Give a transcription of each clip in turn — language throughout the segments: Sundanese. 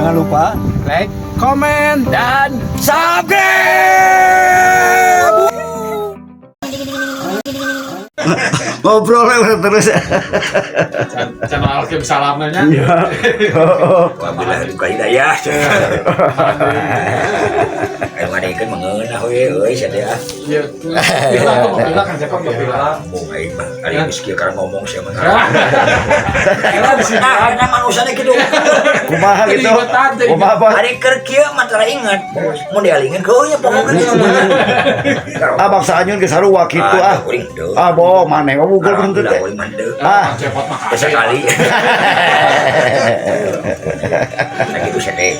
Jangan lupa Like, komen, dan subscribe. Ngobrol terus. Channel Alkim salamnya. Iya. Wabillahi duka hidayah. Ayo ngadekeun mengeunah we euy sia teh ah. Iya. Bilang kok bilang kan Jakob bilang. Ngomong aing mah ari geus kieu karena ngomong sia mah. Kira di sini. Nah, nah manusana kitu. Kumaha gitu. Kumaha, Bos? Ari keur kieu mah tara inget. Mun dialingan heuh nya pokokna geus. Ah, bangsa anyun geus sarua kitu ah. Kuring teu. Ah, bo maneh mah bugol henteu Alhamdulillah teh. kuring mah teu. Ah. Cepot mah. Sekali. Nah gitu sia teh.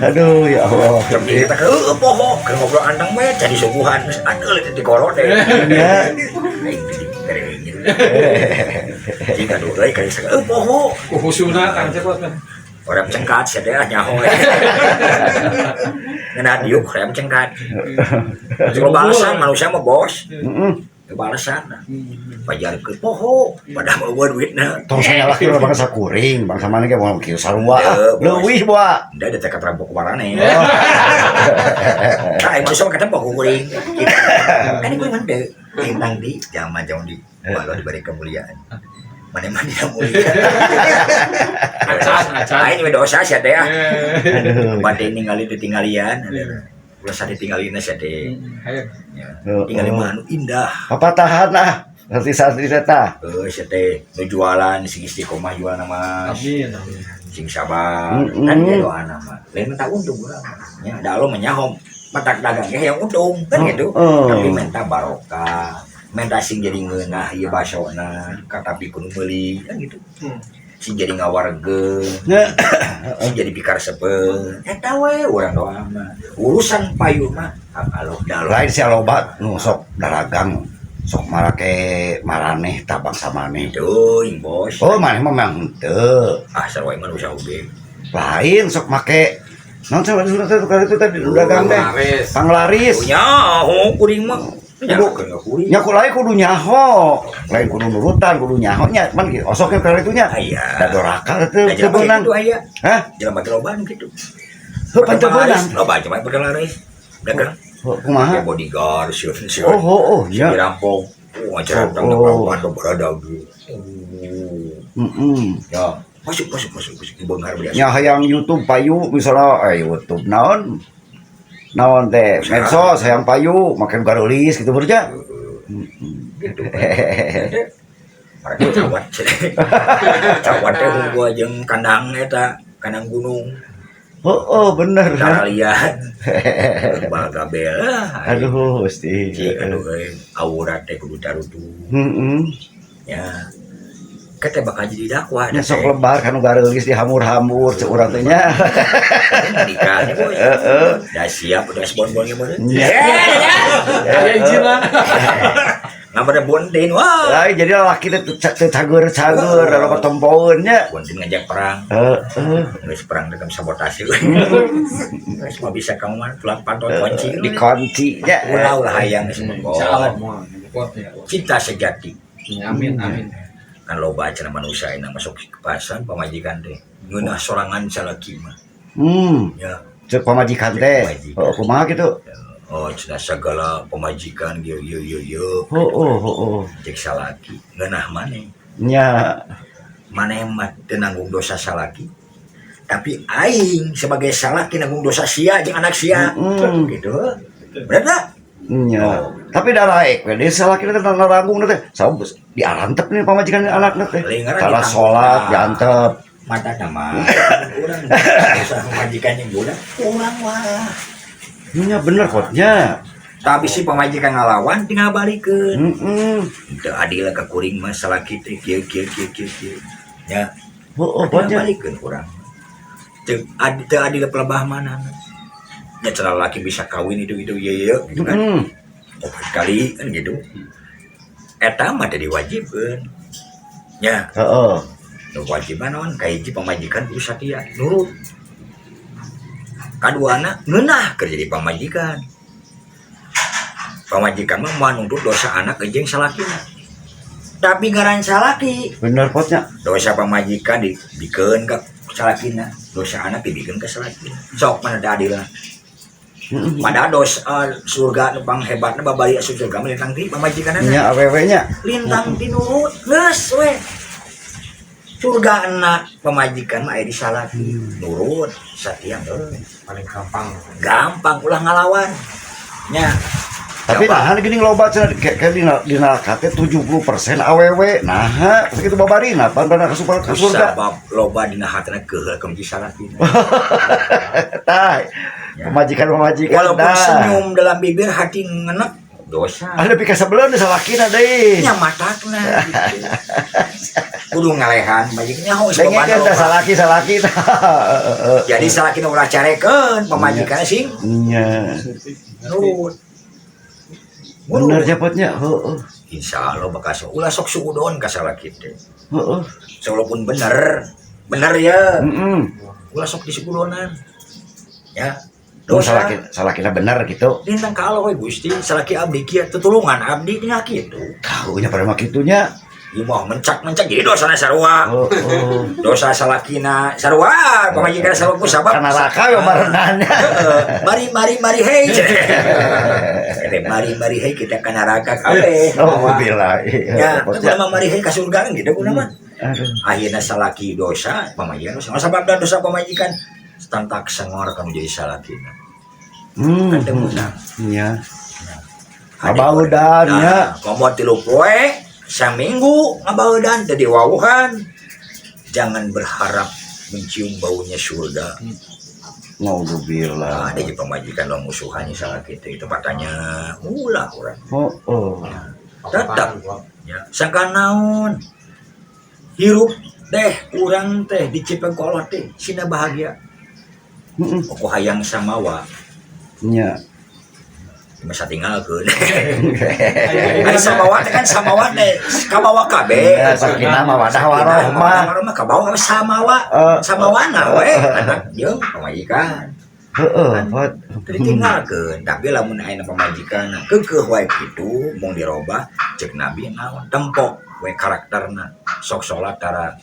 Aduh, ya Allah. Tapi kita heueuh poho keur ngobrol anteng we jadi suguhan geus adeul itu dikorot teh. Ya. Aing teh dikeringin. Jika dulu euy kali sagala poho. Kuhusuna Kang Cepot mah. Orang cengkat sia teh ah nyaho. Ngeunah diuk rem cengkat. Kalau balasan manusia mah bos. Heeh. Balasan. Pajarkeun poho padahal mah eueuh duitna. Tong sanyalahkeun bangsa kuring, bangsa mana ge moal kieu sarua ah. Teu, bos. Leuwih boa. Da ada tekad rampok marane. Nah, aing manusia mah ketemu ku kuring. Kan kuring mah teu. Tentang di zaman-zaman di walau diberi kemuliaan. Mana mah tidak mulia. Acan, acan. Aing we dosa sia teh ah. Aduh. Bade ningali ditinggalian. Ulah sate tinggalina sia teh. Ayo. Tinggali mah anu indah. Papatahan ah. Santri-santri teh. Heuh sia teh nu jualan sing istiqomah jualan mah. Amin. Amin. Sing sabar. Kan dia doana mah. Lain minta untung urang. Nya da Allah mah nyaho matak dagang ge yang untung kan gitu. Tapi minta barokah, minta sing jadi ngeunah ieu basona, katapi kudu meuli kan gitu. Sing jadi ngawargeun, sing jadi pikaresepeun. Eta we urang doa mah. Urusan payu mah hak Allah da Allah. Lain sia loba nu sok daragang sok marake maraneh tah bangsa maneh. Teuing bos. Oh, maneh mah memang henteu. Ah sarua manusia oge. Lain sok make naon cenah surat teh tukar itu teh dagang teh. Panglaris. Panglaris. Nyaho kuring mah. Kudu- Nyaho kuring. Nya ku lain kudu nyaho. Lain kudu nurutan, kudu nyaho nya pan osok ge itu nya. Aya. Da doraka teh Da teu jelema beunang. kitu aya. Hah? Jelema teh loba nu kitu. Heuh pan teu beunang. Loba jelema panglaris. Dagang. Heuh, kumaha? Kayak bodyguard, siun siun. Oh, oh, oh, ya. Dirampok. Oh, ajaran Oh, tentang oh. perampokan berada gitu. Heeh. Ya, masuk masuk masuk masuk beunghar biasa. Nya hayang YouTube payu misalnya YouTube naon? Naon teh medsos hayang payu make gareulis gitu berja. Gitu. Mereka cawat. Cawat teh gua jeung kandang eta, kandang gunung. Oh, oh bener. Taralian. Bagabel. Aduh, Gusti. Cik, aduh euy, aurat teh kudu tarutu. Heeh. Ya. Kete bakal jadi dakwah. Nya sok lebar kanu gareulis dihamur-hamur cek urang teh nya. Nikah nya boy. Heeh. Udah siap, udah bonbon gimana? Nya. Aya izin lah. Ngabar bontin, wah. Lain jadi lalaki teh teu cagur-cagur loba tompoeun nya. Bontin ngajak perang. Heeh. Geus perang dengan sabotase. Geus mah bisa kamu mah tulang pantot kunci. Dikunci nya. Ulah ulah hayang geus mah. Insyaallah moal. Cepot ya. Cinta sejati. Amin amin. Kan loba cenah manusia enak masuk ke pasar pamajikan teh. Ngeunah sorangan salaki mah. Ya. Cek pamajikan teh. Oh, kumaha kitu? Oh, cenah segala pamajikan ieu ieu ieu ieu. Oh, oh, oh, oh. Cek salaki ngeunah maneh. Nya. Maneh mah teu nanggung dosa salaki. Tapi aing sebagai salaki nanggung dosa sia jeung anak sia. Gitu. Bener tak? Nya. Tapi daraek we deui salaki teh naranggung teh. Sabab diarantep nih pamajikan anakna teh. Lingkaran Cara ditanggung. salat diantep. Mata nama urang dosa pamajikan yang budak urang wah. Nya bener kot nya. Tapi si pamajikan ngalawan tinggal balikeun. Heeh. Teu adil ka kuring mah salaki teh kieu kieu kieu kieu kieu. Nya, Oh, oh, tinggal kot nya. balikeun urang. Teu adil teu adil pelebah mana. Nya cenah laki bisa kawin itu itu ieu ieu gitu kan. Heeh. Opat kali kan gitu. Eta mah teu diwajibkeun. Nya, Heeh. nu kewajiban naon kahiji pamajikan kudu satia nurut. Kaduana ngeunah keur jadi pamajikan. Pamajikan mah moal nuntut dosa anak jeung salakina. Tapi ngaran salaki Bener potnya. Dosa pamajikan dibikeun ka Salakina dosa anak dibikeun ka salakina. Sok mana da adilna. Padahal dosa surga nu panghebatna babari asup surga mah lintang ti pamajikanna. Nya awewe nya. Lintang ti nurut geus we. Surga enak pamajikan mah aya di salaki. Nurut satia geus. Paling gampang. Gampang ulah ngalawan. Nya. Tapi Coba. nah gini loba cenah kayak di neraka teh 70% awewe. Nah, sakitu babarina pan pada ka surga. Sabab loba dina hatena keheul ka menjadi salakina. Tah. Pemajikan-pemajikan Walaupun dah. senyum dalam bibir hati ngenek dosa. Ada pika sebelum salakina deui. Nya matakna gitu. Kudu ngalehan majikannya ho Dengekeun tah salaki salaki tah. Jadi salakina ulah carekeun pamajikanna sing Nya. nurut. Bener cepetnya, heeh. Insya Allah bakal sok ulah sok suudon ka salaki teh. Heeh. Walaupun bener, bener ya. Heeh. Ulah sok disuudonan. Ya. Dosa Dosa. salaki salakina bener gitu. Lintang ka Allah we Gusti, salaki abdi kieu tutulungan abdi tinggal kitu. Tahunya pada mah kitunya. Ieu mah mencak-mencak jadi dosana sarua. Heeh. Dosa salakina sarua, pamajikan sarua ku sabab. Ka neraka we barengannya. Heeh. Mari mari mari hei. Kata, mari mari hei kita ke neraka kabeh. Alhamdulillah. Ya, Bosnya. mah mari hei ka surga kan gitu kuna mah. Aduh. Akhirnya salaki dosa, pamajikan dosa. Sabab dan dosa pamajikan tantak sengor kamu jadi salakina. Kan teu meunang. Nya. Ngabaudan nya. Nah, komo 3 poe saminggu ngabaudan teu diwawuhan. Jangan berharap mencium baunya surga. Naudzubillah. Nah, ada di pamajikan lo musuhannya salah kita itu katanya ulah orang. Oh, oh. Tetap. Ya, sangka naon hirup teh urang teh diciptakan ku Allah teh sina bahagia. Heeh. Aku hayang samawa Nya. Masa tinggalkeun. Ari samawa teh kan samawa teh kabawa kabeh. Ya, sakinah mawadah warohmah. Warohmah kabawa samawa. Eh, Samawana we anak jeung pamajikan. Heeh, Pot. Teu ditinggalkeun, tapi lamun aya pamajikan keukeuh wae kitu mung dirobah cek Nabi naon tempok we karakterna sok salat tara.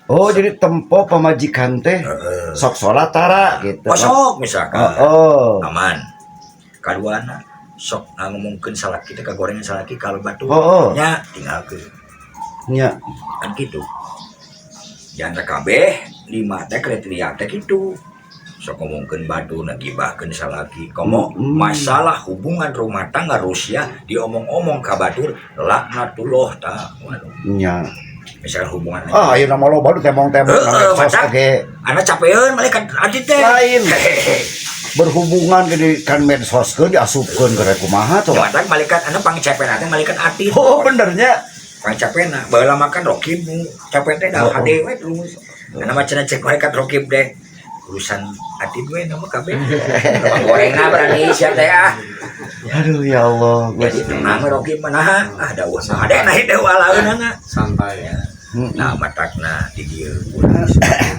Oh, jadi tempo pamajikan teh Heeh. sok salat tara gitu. Oh, sok misalkan. Oh. Aman. Kaduana sok ngomongkeun salaki teh kagorengan salaki kalau batu Oh, oh. nya tinggalkeun. Nya. Kan gitu. Jangan kabeh lima teh kriteria teh gitu. Sok ngomongkeun batu ngagibahkeun salaki. Komo masalah hubungan rumah tangga Rusia diomong-omong ka batur laknatullah ta. Waduh. Nya. Misalkan hubungan Ah, ayeuna mah loba nu tembong-tembong Heeh, na medsos matak. oge. Anak capeun malaikat adi teh. Lain. Berhubungan gini kan medsoskeun diasupkeun ke kumaha coba. Matak malaikat anu pangcepena teh malaikat ati. Oh, benernya. Pangcepena baheula makan rokib nu capek teh da Oh, oh. hade we terus. Anu mah cenah cek malaikat rokib deh. Urusan ati we nama kabeh. Nama gorengna berani sia teh ah. Aduh ya Allah, Jadi Gusti. tenang we rokib mah nah ah da ulah hade nah teh alaeunana. Santai. Nah matakna di dieu urang sebagai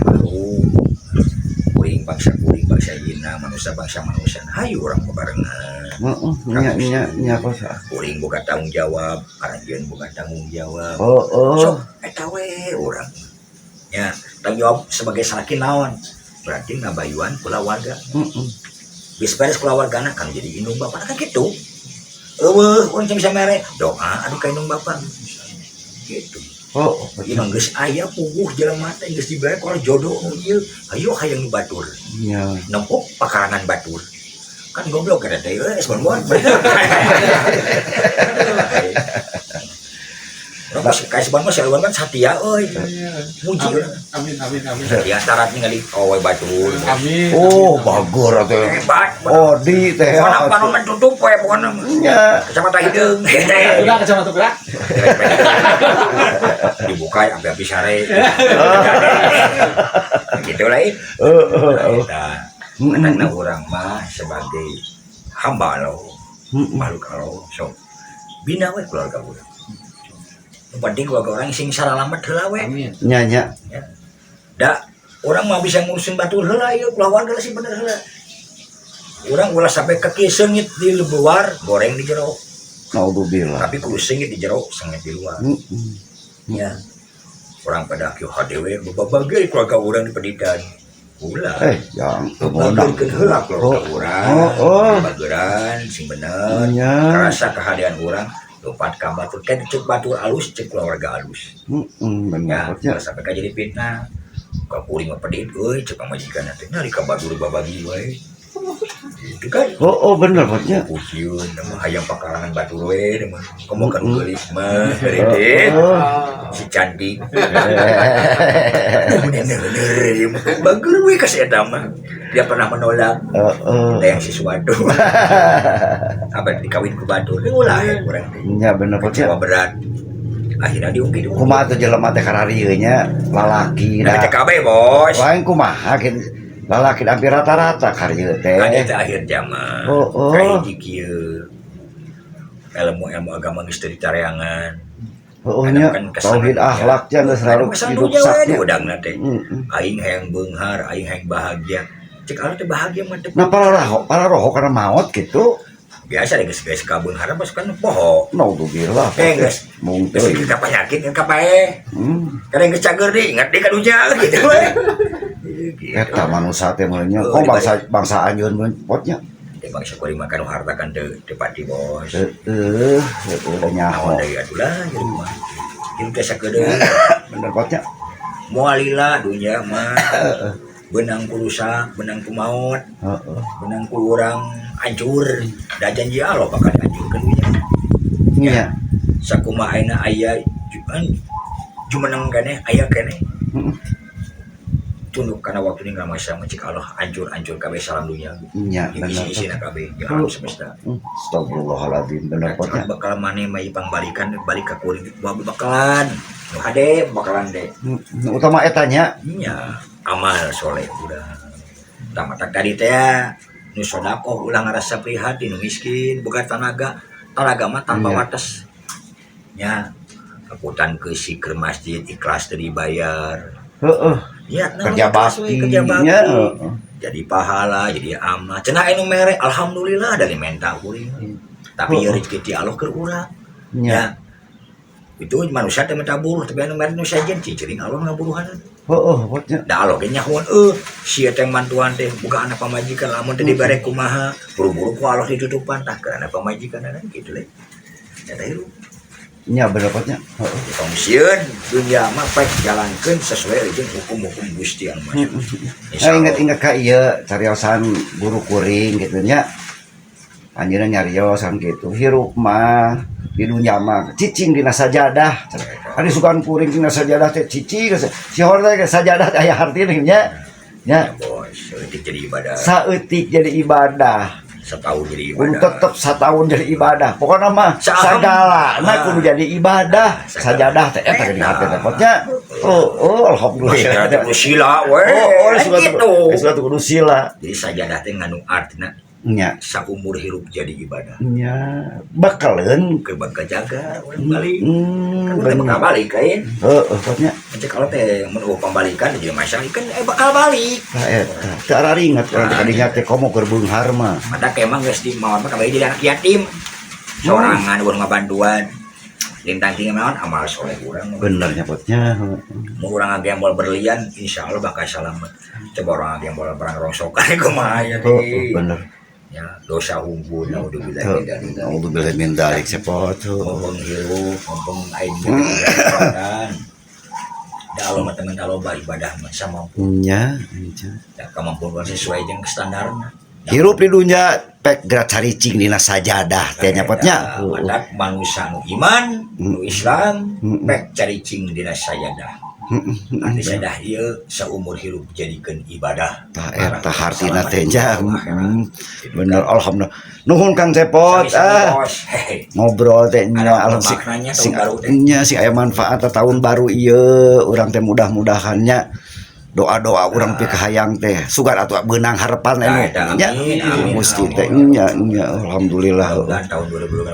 kuring bangsa kuring bangsa jina manusia bangsa manusia hayu urang bebarengan. Heeh, nya nya nya kos. Kuring boga tanggung jawab, aranjeun boga tanggung jawab. Oh, oh. Sok eta we urang. Ya, tanggung jawab sebagai salaki naon? Berarti ngabayuan kulawarga. Heeh. Geus beres kulawargana kan jadi indung bapak kan gitu. Eueuh urang can bisa mere doa aduh ka indung bapak. Gitu. Oh, Ieu mah geus aya puguh jelema teh geus dibere ku jodoh nu ieu. Hayu hayang nu batur. Nya. Nempok pakarangan batur. Kan goblok kada teh euy es bonbon. Urang mah ka es bonbon si bonbon satia euy. Muji urang. Amin amin amin. Di antara ningali awe batur. Amin. Oh, amin, amin. bagus atuh. Hebat. Oh, di teh. Pokona panoman tutup we pokona mah. Nya. Kacamata hideung. Udah kacamata gerak. Dibuka sampai habis sare. Gitu lah. Heeh, heeh. Eta. Matakna urang mah sebagai hamba Allah, makhluk Allah, so bina we keluarga urang. Nu penting keluarga orang sing saralamet heula we. Amin. Nya nya. Da urang mah bisa ngurusin batur heula ieu keluarga sih bener heula. Urang ulah sampai kaki seungit di luar, goreng di jero. Naudzubillah. Tapi kudu seungit di jero, seungit di luar. Heeh. Ya. Orang pada kieu hade we babage keluarga urang di peditan. Ulah. Eh, yang kemonang. Bagerkeun heula keluarga urang. Oh. Bageran sing bener. Nya. Karasa kahadean urang lompat ka batur kan cek batur alus, cek keluarga alus. Heeh, Ya, bener nya. ulah sampai ka jadi fitnah. Ka kuring mah pedit euy, cek pamajikan teh nyari ka batur babagi we. Gitu kan. Oh, bener nya. Pusieun mah hayang pakarangan batur we mah. Komo kan geulis mah teh. Si cantik. Bener bager we ka si eta mah. Dia pernah menolak Heeh. yang sesuatu. Apa dikawin ku batur. Ulah ya kurang teh. Nya bener nya. Kecewa berat. Akhirnya diungkit. Kumaha tuh jelema teh kararieu nya lalaki Nah, da. TKB bos. Lain kumaha gitu. Lalaki hampir rata-rata karieu teh. Kan itu akhir zaman. Oh. Kahiji kieu. Ilmu-ilmu agama geus teu ditareangan. Oh, nya Kan kesan- tauhid akhlak nya geus Kan kesan dunya we rusaknya. diudangna teh. Heeh. Aing hayang beunghar, aing hayang bahagia. Cek Allah teh bahagia mah teu Nah para roho karena maot gitu. biasa deh geus geus ka beunghar mah kan poho. Naudzubillah. Eh geus Mung geus teuing. ka penyakit ka paeh. Kadang geus cager deui, ingat deui ka dunya gitu we. Gitu. Eta manusia teh meureun nya. Oh, Kok bangsa bangsa anjeun mun potnya. Teh bangsa kuring makan harta kan teu teu pati bos. Heeh, heeh da nyaho. Naon deui atuh lah hirup mah. Hirup teh sakedeung. Bener potnya. Moal lila dunya mah. Beunang ku rusak, beunang ku maot, beunang ku urang hancur. Da janji Allah bakal dihancurkeun dunya. Nya. Sakumaha ayeuna aya kan jumeneng keneh aya keneh. Tunduk karena waktu ini nggak masa cek Allah hancur-hancur kabeh salam dunya. Nya bener. Isi-isi kabeh di alam semesta. Astagfirullahaladzim bener potnya. Bakal maneh mah pangbalikan balik ka kuring bakalan. Nu hade bakalan deh. Nu utama eta nya. Nya amal soleh udah. Tama tak tadi teh nu sodakoh ulah ngarasa prihatin nu miskin boga tanaga tanaga mah tanpa wates. Nya akutan ke si ke masjid ikhlas teu dibayar. Heeh. Niatna Kerja mah ikhlas we, bakti. kerja bakti. Nya, heeh. Jadi pahala, jadi amal. Cenah anu mere alhamdulillah dari menta kuring. Tapi ieu rezeki ti Allah keur urang. Nya. Ya. Itu manusia teh minta buruh, tapi anu mere nu sejen cicing Allah ngaburuhan. Heeh, potnya. Da Allah ge nyahoan eueuh sia teh mantuan teh boga anak pamajikan lamun teh dibere kumaha, buru-buru ku Allah ditutupan tah keur anak pamajikan gitu le. Eta hirup. Nya bener potnya. Heeh. Tong sieun dunya mah pek jalankeun sesuai jeung hukum-hukum Gusti Anu Maha Esa. Nah, inget-inget ka ieu cariosan guru kuring gitu nya. Anjeunna nyariosan gitu. Hirup mah di dunya mah cicing dina sajadah. Ari sugan kuring dina sajadah teh cicing si hor teh sajadah teh aya hartina nya. Nya Ya bos, saeutik jadi ibadah. Saeutik jadi ibadah. Setahun jadi Kudu ibadah. tetep satahun jadi ibadah. Pokoknya mah Saam. sagala na kudu jadi ibadah. Sagala. Sajadah teh eta di hati teh potnya. Oh, alhamdulillah. Maksudnya teh kudu sila we. Oh, Kan sudah gitu. Sudah kudu sila. Jadi sajadah teh ngandung artina Nya. saumur hirup jadi ibadah. Nya bakaleun. Keur bakal jaga urang balik. Kan urang Bener. bakal balik kain. Heeh, potnya. Cek kalau teh mun eueuh pambalikan jadi masalah kan bakal balik. Tah eta. Teu araringat urang teh kadinya teh komo keur beunghar mah. Mata emang geus di mawar mah kabeh jadi anak yatim. Sorangan urang ngabantuan. Lintang tinggal naon amal soleh urang. Bener nya potnya. Mau urang ngagembol berlian insya Allah bakal selamat. Coba orang ngagembol barang rongsokan kumaha ya Heeh, bener. Ya, dosa unggul naudzubillah min dzalik. Naudzubillah min dzalik sepot. Mumpung hirup, mumpung aing kan. Da Allah mah temen loba ibadah mah samampu. Nya, nya. Da kemampuan sesuai jeung standarna. Hirup di dunia pek gerak caricing dina sajadah teh nya potnya. Matak manusia nu iman, nu Islam, pek caricing dina sajadah. Arti sajadah ieu saumur hirup jadikeun ibadah. Tah eta hartina teh nya. Bener alhamdulillah. Nuhun Kang Cepot ah. Bos. Hehe. Ngobrol teh nya Ada alam sing maknanya tahun sing baru teh. nya sing aya manfaat tahun baru ieu urang teh mudah-mudahan nya doa-doa urang pikahayang teh sugan atuh beunang harapan anu Nah, eta, nya amin, amin, mesti amin. teh nya nya alhamdulillah. Mudah-mudahan tahun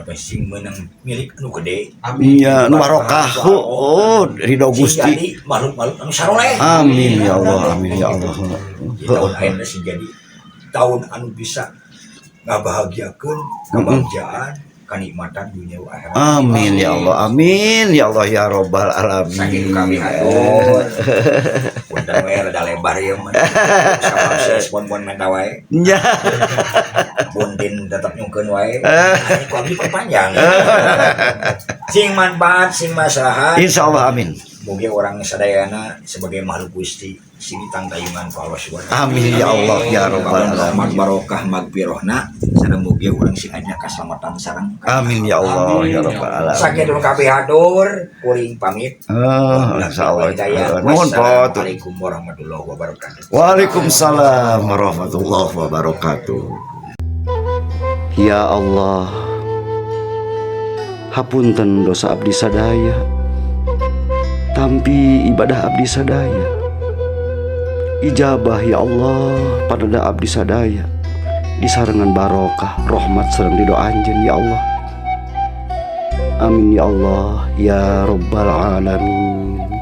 2028 sing menang milik anu gede. Nya nu barokah oh ridho Sing Gusti. jadi makhluk-makhluk anu saroleh. Amin ya Allah, amin ya Allah. Di tahun ayeuna sing jadi tahun anu bisa ngabahagiakeun, kebahagiaan. Kanikmatan dunia akhirat. Amin ya Allah. Amin ya Allah ya robbal alamin. Sakitu kami hatur. Punten we rada lebar ieu mah. Sabab respon-pon menta wae. Ya. Buntin tetap nyungkeun wae. Ini ku abdi perpanjang. Sing manfaat, sing maslahat. Insya Allah, amin. Mugi urang sadayana sebagai makhluk Gusti sing ditangtayungan ku Allah Subhanahu. Amin ya Allah ya robbal Rahmat, alamin. Barokah, magfirahna, sareng mugi urang sing aya kaselamatan sareng. Amin ya Allah ya robbal alamin. Sakitu kabeh hatur, kuring pamit. Ah, insyaallah. Hidayah. Nuhun, Pot. Wassalamualaikum warahmatullahi wabarakatuh. Waalaikumsalam warahmatullahi wabarakatuh. Ya Allah, hapunten dosa abdi sadaya. Tampi ibadah abdi sadaya. Ijabah ya Allah pada abdi sadaya. Disarengan barokah, rahmat sareng ridho anjeun ya Allah. Amin ya Allah ya rabbal alamin.